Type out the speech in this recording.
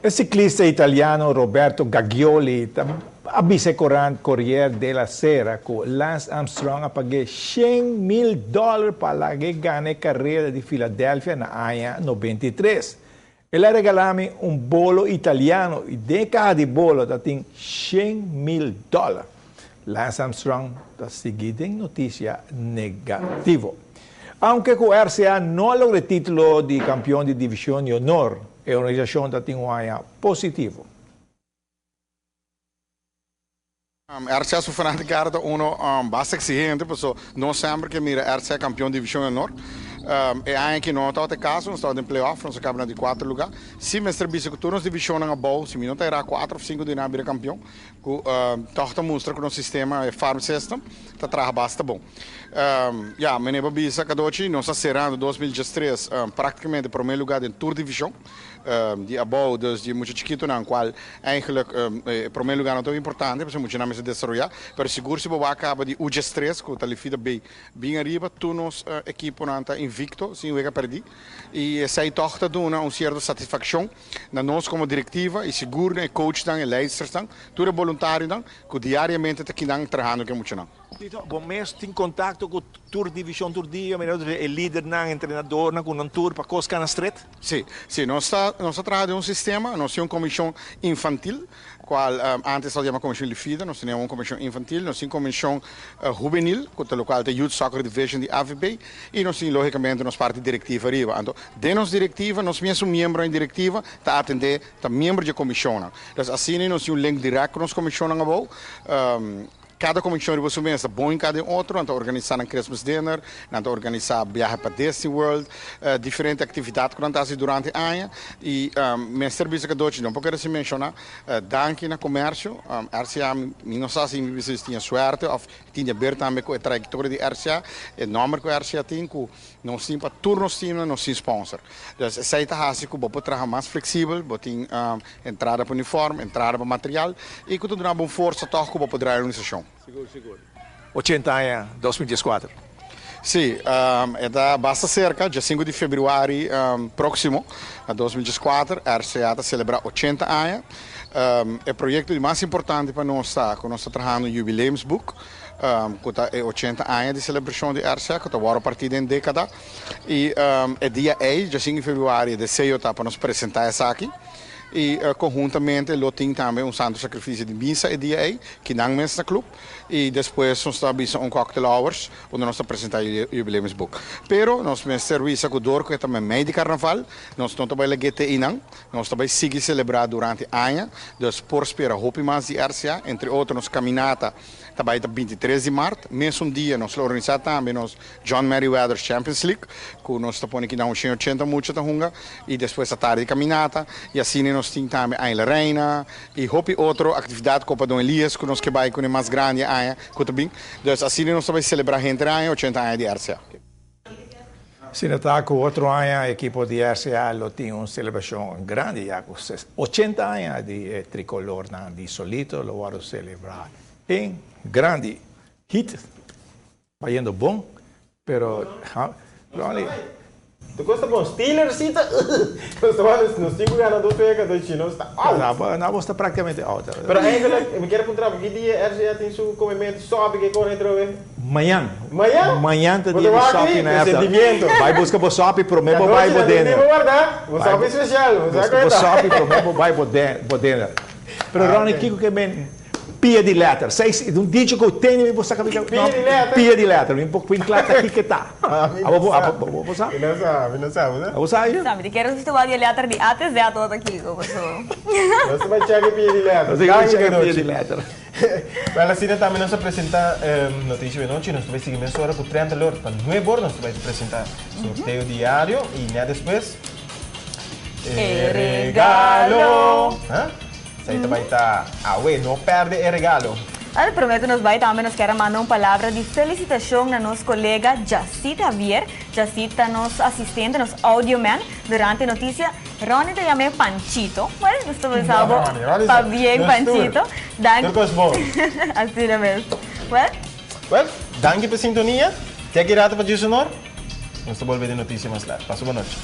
E siklista italiano Roberto Gaggioli ta a bisa e korant Corriere della Sera ku Lance Armstrong a pag'é 100,000 dòler pa lag'é gana e karera di Philadelphia na aña 93. El a regalá mi un bolo italiano i den e kaha di bolo ta tin 100,000 dòler. Lance Armstrong ta sigui den notisia negativo. Aunke ku RCA no a logra e título di kampion di Divishon di Honor, e organisashon ta tin un aña positivo. RCA su fanaticada ta uno basta exigente paso no semper ke mira RCA campeon division honor. E aña aki no tabata e caso, nos tabata den playoff, nos a caba na di cuater lugar. Si mester bisa cu tur nos divisionnan abou, si mi no ta era cuater of cinco di nan a bira campeon, cu toch ta mustra cu nos sistema, e farm system, ta traha basta bon. Ya, meneer por bisa Cadochi, nos a cerando 2013 practicamente prome lugar den tur division. Di abou, dus di mucha chikitonan, cual eigenlijk e prome lugar no ta importante, pasobra muchanan mester desaroya, pero sigur si bo wak caba di U diestres, cu ta Lifida B, bin ariba, tur nos ekiponan ta invicto, sin wega perdi, y esey toch ta duna un cierto satisfaccion na nos como directiva y sigur na e coachnan, e leidstersnan, tur e boluntarionan cu diariamente ta kinan trahando cu e muchanan. Tito, bo mes tin contacto cu tur division tur dia, mira e lidernan, entrenadornan cu nan tur pa cos cana stret? Si, si, nos ta nos ta traha den un sistema, nos tin un comision infantil, cual antes tabata yama comision Lifida, nos tene un comision infantil, nos tin comision hubenil, cu ta locual ta Youth Soccer Division di AVB, y nos tin logicamente nos parti directiva ariba. Anto, den nos directiva, nos mes un miembro den directiva ta atende, ta miembro dje comisionnan. Entonces, asina nos tin un link direct cu nos comisionnan abou. Kada komishon riba su mes ta bon hinká den otro, nan ta organisá nan Christmas dinner, nan ta organisá biahe pa Disney World, diferente aktividat ku nan ta hasi durante aña. I mester bisa kadochi, no por kere sin menshoná, danki na komersio, RCA, mi no sa si mi bisa si tin e suerte òf tin di aber tambe ku e trayektoria di RCA, e nòmber ku RCA tin ku nos tin pa tur nos teamnan nos tin sponsor. Dus esei ta hasi ku bo por traha mas fleksibel, bo tin entrada pa uniform, entrada pa material i ku ta duna bo un forsa tòg ku bo por draai organisashon. Sigur, sigur. 80 aña, 2014. Sí, e ta basta serka, dia sinku di febrüari próksimo, na 2014, RCA ta selebrá 80 aña. E proyekto di mas importante pa nos ta ku nos ta trahando un jubileumsboek, ku ta e 80 aña di selebrashon di RCA, ku ta wòrdu partí den dékada. I e dia ei, dia sinku di febrüari, e deseo ta pa nos presentá esaki i konhuntamente lo tin tambe un santo sakrifisio di misa e dia ei, kinan mes na klup, i despues nos ta bisa un cocktail hours unda nos ta presentá e jubileumsboek. Pero nos mester bisa ku dor ku e ta meimei di karnaval, nos no ta bai lag'é te einan, nos ta bai sigui selebrá durante aña, dus por spera hopi mas di RCA, entre otro nos kaminata ta bai ta 23 di mart, mesun dia nos lo organisá tambe nos John Meriwether's Champions League, ku nos ta pone kinan un shen ochenta mucha ta hunga, i despues ta tardi kaminata, i asina nos tin tambe Aña La Reina, i hopi otro aktividat, Kopa Don Elias ku nos ke bai kuné mas grandi e aña ku ta bin. Dus asina nos ta bai selebrá henter aña ochenta aña di RCA. Asina ta ku otro aña ekipo di RCA lo tin un selebrashon grandi ya ku 80 aña di e trikolornan di Solito lo wòrdu selebrá en grandi. Heat Bayendo bon, pero Ronnie. Tu cos ta bon. Steelers si ta Nos ta wak nos tin cu gana dos wega dos chi nos ta out. Na bos ta practicamente out. Pero eigenlijk mi kier puntra bo ki dia RCA tin su comemento sopi ke con atrobe? Mañan. Mañan? Mañan ta dia di sopi na EFTA. Sentimiento. Bai busca bo sopi prome bo bai bo dinner. Bo warda. Bo sopi special. Bo sa cu e ta. Busca bo sopi prome bo bai bo dinner. Pero Ronnie kico ke men Pia di letter. Seis, un dicho ku tene mi bo saka mi Pia di letter? Pia di letter. Mi por kla ta kiko ta. Abo bo abo bo sa? Mi no sa, mi no sa, bo sa? Abo sa ya? Sa, mi ta kere nos ta wak di e letter di A te Z tabata kiko, paso. Nos ta bai check e pia di letter. Nos ta bai check e pia di letter. Wel, asina tambe nos a presenta Noticia di Nochi. Nos ta bai sigui mesora ku 30 lor pa nuebe or nos ta bai presenta sorteo diario i net despues e regalo. Esei ta bai ta awe, no perde e regalo. Al prome ku nos bai tambe nos kier a manda un palabra di felisitashon na nos kolega Jasid Javier. Jasid ta nos asistente, nos audio man durante notisia. Ronnie ta yam'é Panchito. Bueno, nos ta pensa bo pabien Panchito. Tur kos bon. Asina mes. Well. Well, danki pa sintonia. Te aki rato pa Djis Honor. Nos ta bolbe den notisia mas lat. Pasa bo nochi.